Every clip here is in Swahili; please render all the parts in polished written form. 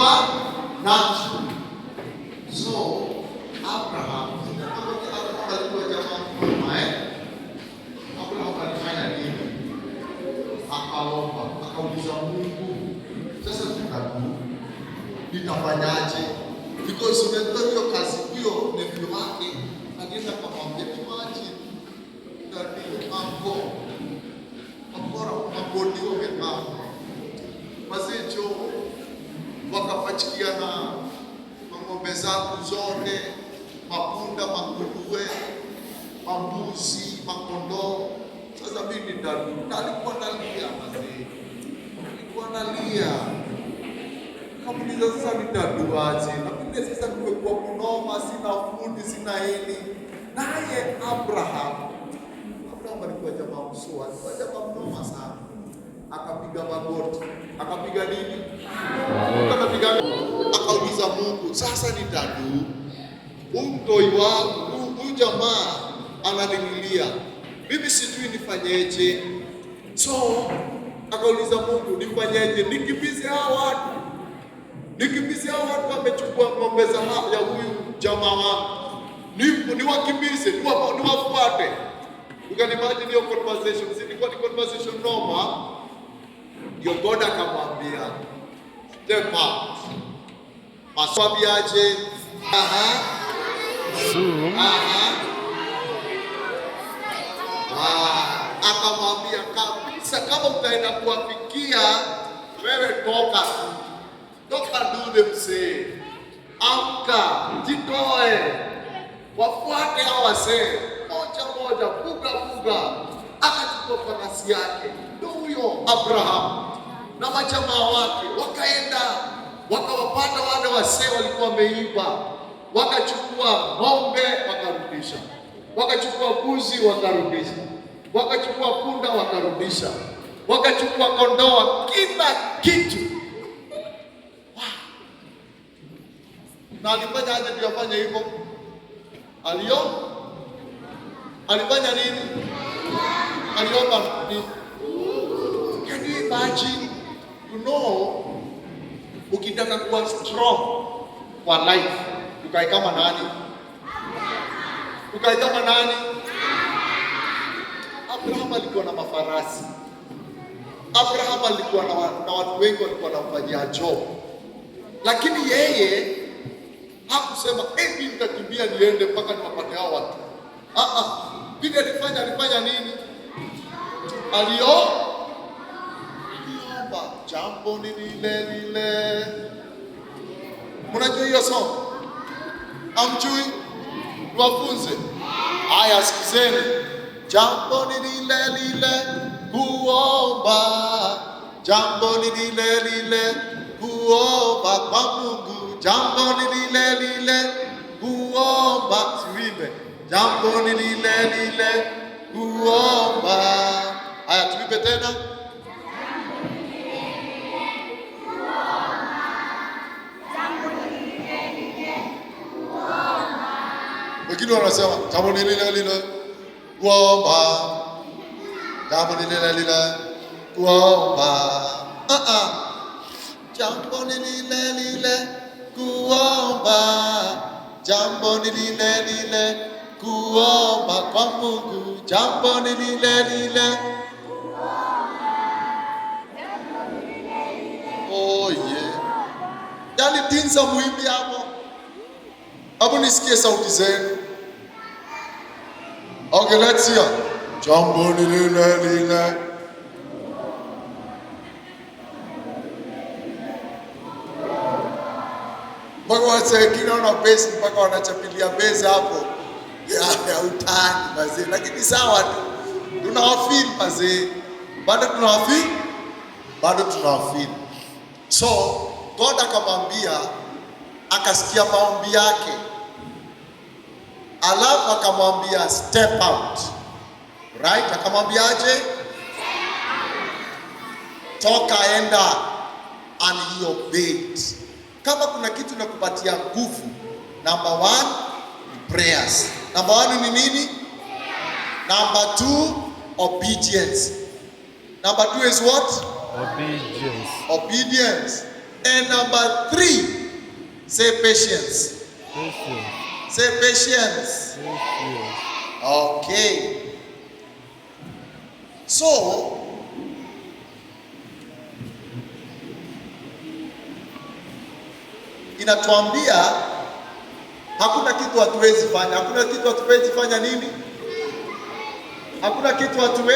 Supernatural. So Abraham, Abraham alikuwa jamaa mwema, eh? Abraham alifanya nini? Akaomba, akauliza Mungu, sasa tutadu nitafanyaje? Because unajua hiyo kazi, hiyo nephew wake alienda kamwambia, imagine that uncle wakora mabodi wamekaa wazee jo wakapachikia na mang'ombe zangu zote, mapunda, manguruwe, mambuzi, makondoo. Sasa mimi nitadu, na alikuwa nalia mazee, alikuwa nalia. Kamuuliza, sasa nitaduaje? Na mimi sasa kumekuwa kunoma, sina food, sina hili. Naye Abraham alikuwa jamaa msoa, alikuwa jamaa mnoma sana. Akapiga magoti, akapiga nini? Akapiga, akauliza Mungu, sasa nitadu, huyu mtoi wangu, huyu jamaa ananililia, mimi sijui nifanyeje. So akauliza Mungu, nifanyeje? Nikimbize hao watu, nikimbize hao watu wamechukua ng'ombe za ya huyu jamaa wangu, niwakimbize, niwafuate? You can imagine hiyo conversation, si ilikuwa ni conversation noma? Ndio God akamwambia, "Step out." Maswabiaje? Aha. Soon. Aha. Ah, akamwambia kabisa, kama utaenda kuwafikia wewe, toka tu, toka dude msee, amka, jitoe, wafuate hao wasee moja moja, buga buga. Akachukua farasi yake, ndio huyo Abraham na majamaa wake, wakaenda wakawapata wale wasee walikuwa wameiba, wakachukua ng'ombe wakarudisha, wakachukua mbuzi wakarudisha, wakachukua punda wakarudisha, wakachukua kondoo, kila kitu. Wow. Na alifanya aje ndio afanye hivyo? Alifanya nini? Aliomba nini? Can you imagine? Ukitaka kuwa strong kwa life, ukae kama nani? Ukae kama nani? Abraham alikuwa na mafarasi. Abraham alikuwa na watu wengi walikuwa wanamfanyia job, lakini yeye hakusema, "Eti nitakimbia niende mpaka niwapate hao watu." Ah ah, vile alifanya nini? Aliomba, jambo ni lile lile. Mnajua hiyo song? Hamjui? Niwafunze? Haya, sikizeni. Jambo ni lile lile kuomba, jambo ni lile lile kuomba kwa Mungu, jambo ni lile lile kuomba, siwimbe, jambo ni lile lile kuomba. Haya, tuimbe tena. Wengine wanasema jambo ni lile lile kuomba, jambo ni lile lile kuomba. Ah ah, jambo ni lile lile kuomba, jambo ni lile lile kuomba kwa Mungu, jambo ni lile lile. Oh yeah. Yaani dinsa muimbi hapo. Hapo nisikie sauti zenu. Okay, let's hear. Jambo ni lile lile. Mpaka wase wengine wana bass, mpaka wanachapilia bass hapo ya utani mazee, lakini sawa tu, tunawafeel mazee, bado tunawafeel, bado tunawafeel. So God akamwambia, akasikia maombi yake, alafu akamwambia, "Step out." Right? Akamwambiaje? Toka enda, and he obeyed. Kama kuna kitu nakupatia nguvu, number one ni prayers. Number one ni nini? Number two, obedience. Number two is what? Obedience. Obedience. And number three, say patience. Patience. Say patience. Patience. Okay. So, inatuambia hakuna kitu hatuwezi fanya. Hakuna kitu hatuwezi fanya nini? Hakuna kitu hatuwe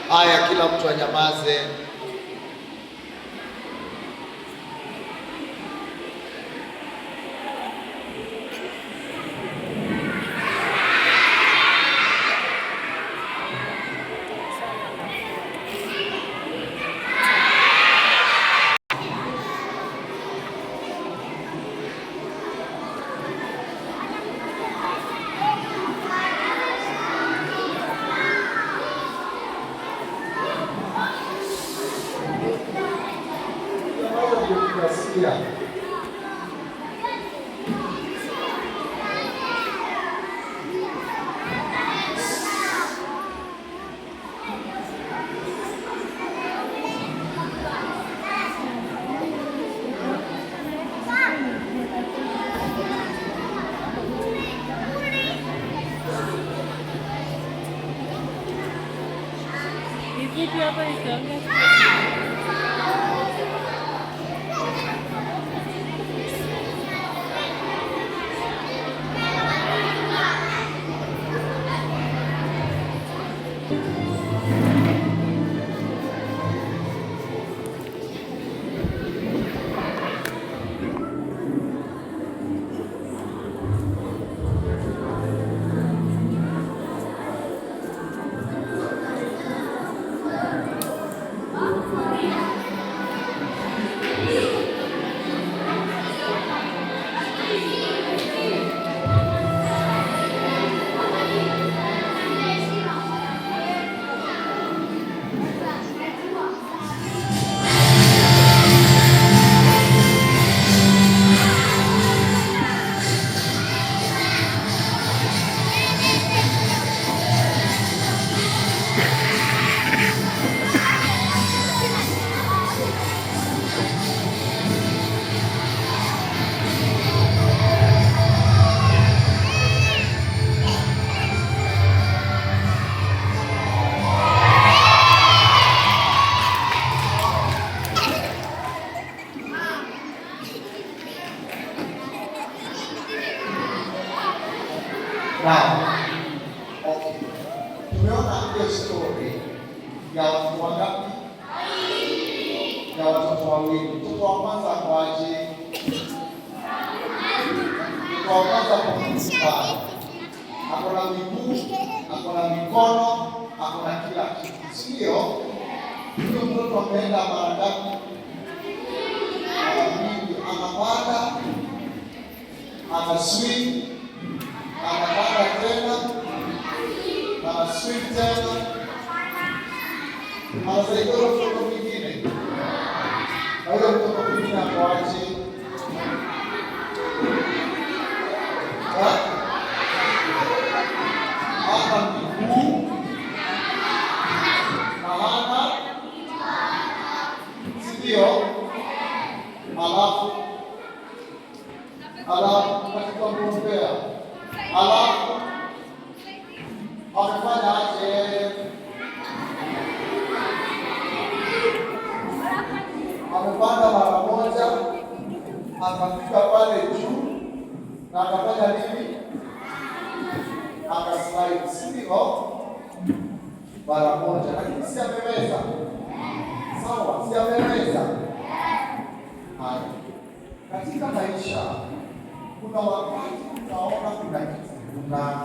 Haya, kila mtu anyamaze. Nyamaza ndio tunasikia. Ni vipi hapa nikiongea? Now, okay. Tumeona hiyo story ya watu wangapi? Ya watoto wawili. Mtoto wa kwanza akwaje? Mtoto wa kwanza ako mzima. Ako na miguu, ako na mikono, ako na kila kitu, sio? Huyo mtoto ameenda mara ngapi? Mara mbili. Anapanda, ana swing, anapanda tena, ana swing tena, anasaidia huyo mtoto mwingine. Na huyo mtoto mwingine akoaje? Ha? Hana miguu na hana, si ndio? Alafu katika kuombea, alafu amefanya aje? Amepanda mara moja, akafika pale juu na akafanya nini? Akaslide, si ndio? Mara moja, lakini si ameweza? Sawa, si ameweza? Haya, katika maisha kuna wakati tunaona kuna kitu kuna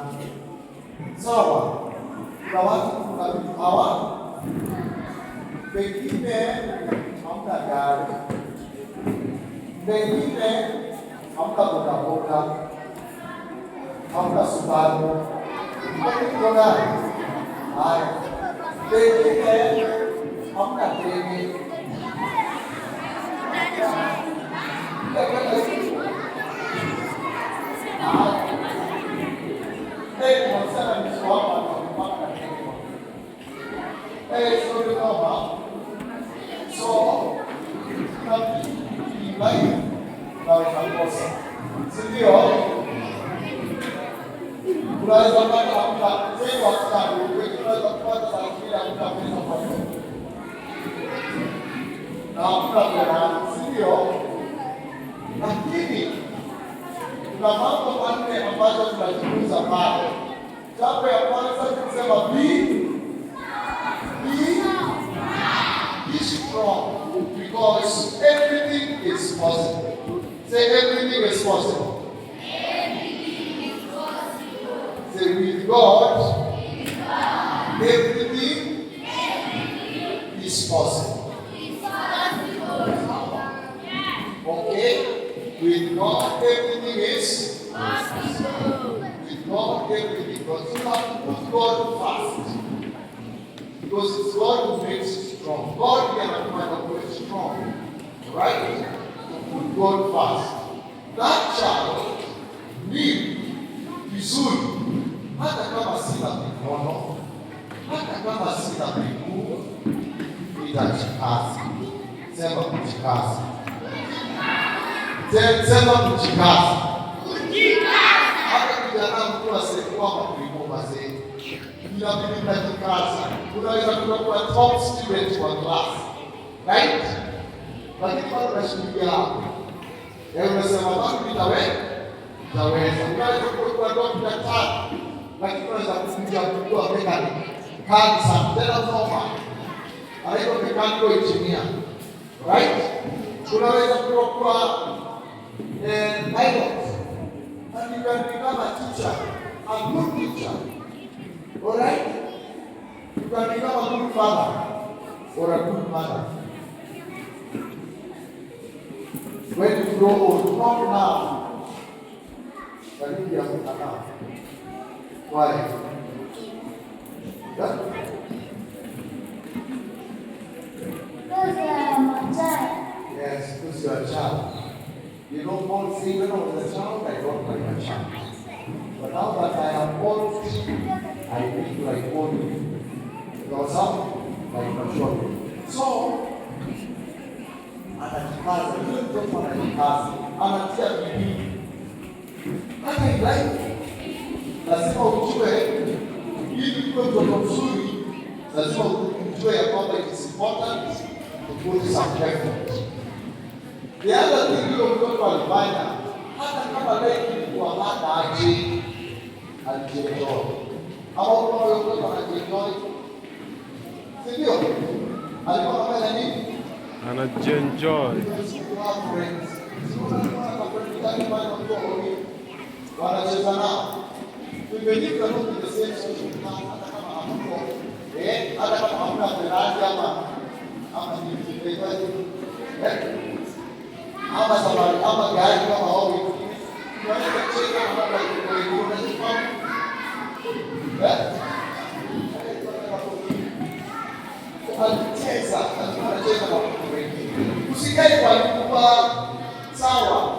sawa, kuna watu kuna vitu hawa, pengine hamna gari, pengine hamna bodaboda, Hamna sukari. Kwani tuko nayo? Haya. Pengine hamna tenge. Sindio? Unaweza kupata hamna kwenu, hakuna wengine, unaweza kupata saa ingine hamna pesa kwa nyumba na hakuna furaha, si ndio? Lakini kuna mambo manne ambazo tunajifunza pale. Jambo ya kwanza tulisema be strong because everything is possible. Say, "Everything is possible." Say, "With God, everything is possible." Okay? With God, everything is possible. With God, everything. But you have to put God first. Because it's God who makes you strong. God can make you strong. Right? So put God first. That child ni vizuri, hata kama sina mikono, hata kama sina miguu, nitajikaza. Sema kujikaza. Sema kujikaza. Hata kijana mtu asiyekuwa maprimo mazee, inabidi unajikaza. Unaweza kuwa top student wa class, right? Lakini bado unashikilia hapo. Unasema bado nitaweza. Unaweza kuwa daktari, lakini unaweza kuja kuwa mechanic. Kali sana, tena noma. Anaitwa mechanical engineer. Right? Unaweza kuwa pilot. And you can become a teacher, a good teacher. All right? You can become a good father or a good mother. When you grow old, not now. Lakini ya now. Why? Yeah? Because I am a child. Yes, because you are a child. You know, Paul said, "When I was a child, I walked like a child. But now that I am old, I think like old people." Because some like mature people. So, anajikaza, yule mtoto anajikaza, anatia bidii. Hata in life, lazima ujue, ili uwe mtoto mzuri, lazima ujue ya kwamba it is important to put some effort. The other thing yule mtoto alifanya, hata kama life ilikuwa hata aje, alijienjoy. Ama unaona yule mtoto anajienjoy? Si ndio? Alikuwa anafanya nini? Anajienjoy. Friends. Si unaona kwa friends zake pale wakiwa wawili wanacheza nao. Even if you are not in the same social class, hata kama hamko, hata kama hamna Ferrari ama nini, eh, ama safari ama gari kama wao wengine, unaweza kucheza na mambo ya wengine, unajifahamu? Eh? Alicheza, alikuwa anacheza na watu wengine. Usikae kwa nyumba, sawa.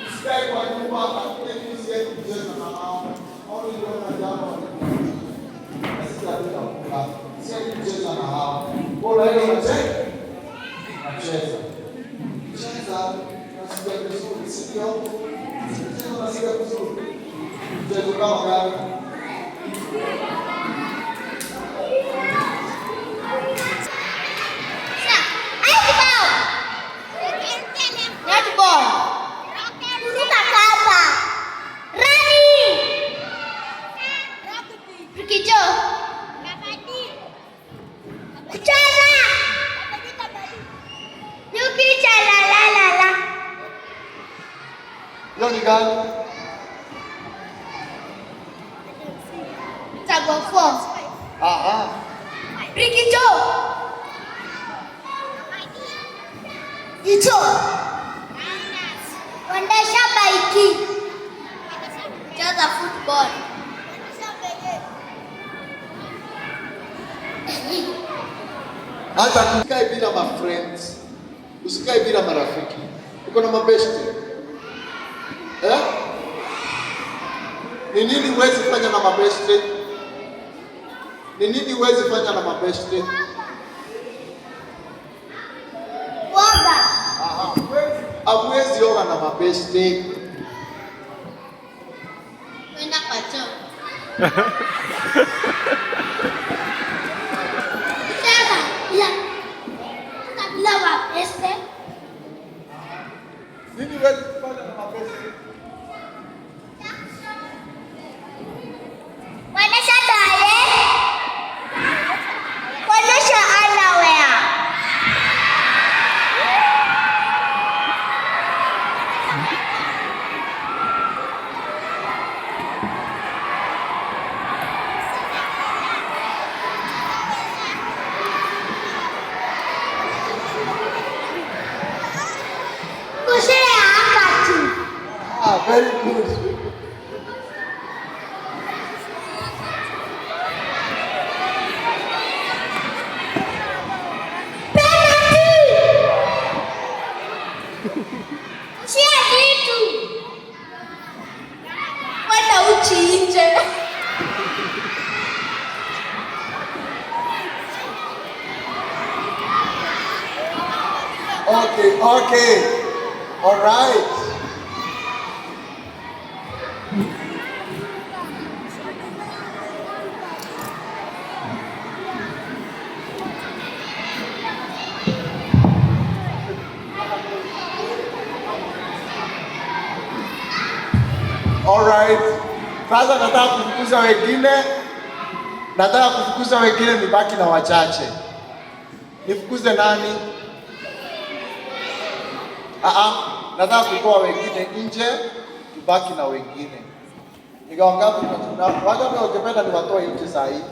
Usikae kwa nyumba, hakuna yetu kucheza na hao. Hao niliona jana walikuwa. Na sisi hatuna kula. Sio kucheza na hao. Bora hiyo unacheza. Unacheza. Cheza, unasikia vizuri, si ndio? Cheza, unasikia vizuri. Mchezo kama gani? Netball. Kuruka kamba. Running. Rikicho. Kucheza. Nyuki cha la la la la. Hiyo ni gani? Tug of war. Aha. Rikicho. Icho. Kuendesha baiki. Cheza football. Hata usikae bila ma friends, usikae bila marafiki. Uko na mabeshte eh? Ni nini huwezi fanya na mabeshte? Ni nini huwezi fanya na mabeshte? Kuoga. Aha, hamwezi oga na mabeshte. Kwenda kwa choo. Cheza bila bila mabeste. Nini huwezi kufanya na mabeshte? Kuendesha tare. Kuendesha underwear. Kushare handkerchief. Ah, very good. Penalty. Share vitu. Kwenda uchi nje. Okay. All right. All right. Sasa nataka kufukuza wengine. Nataka kufukuza wengine nibaki na wachache. Nifukuze nani? Ah, nataka kutoa wengine nje, tubaki na wengine. Ni wangapi tuna wangapi wangependa niwatoe nje saa hii?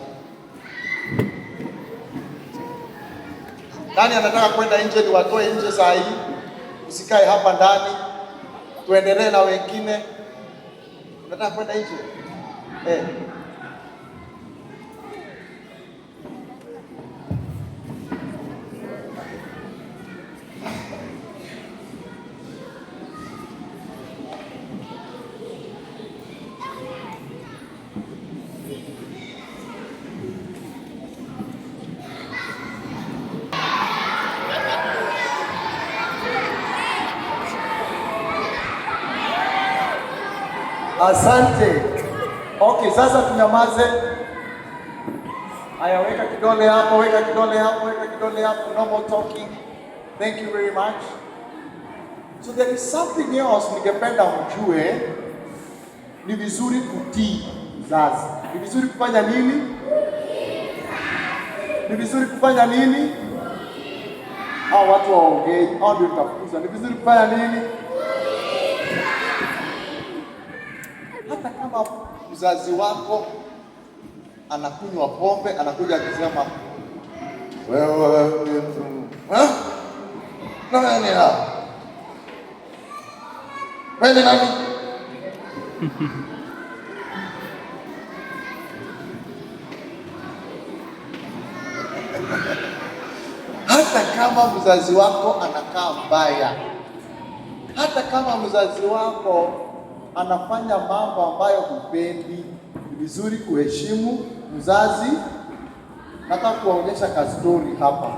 Nani anataka kwenda nje niwatoe nje saa hii? Usikae hapa ndani. Tuendelee na wengine. Unataka kwenda nje? Eh. Asante. Okay, sasa tunyamaze. Haya, weka kidole hapo, weka kidole hapo, weka kidole hapo. No more talking. Thank you very much. So there is something else ningependa mjue. Ni vizuri kutii mzazi. Ni vizuri kufanya nini? Ni vizuri kufanya nini? Hao watu waongei, hao ndio nitafukuza. Ni vizuri kufanya nini? Hata kama mzazi wako anakunywa pombe, anakuja akisema wewe eh? Nani hapa? Wewe ni nani? Hata kama mzazi wako anakaa mbaya, hata kama mzazi wako anafanya mambo ambayo hupendi, ni vizuri kuheshimu mzazi. Nataka kuwaonyesha ka story hapa.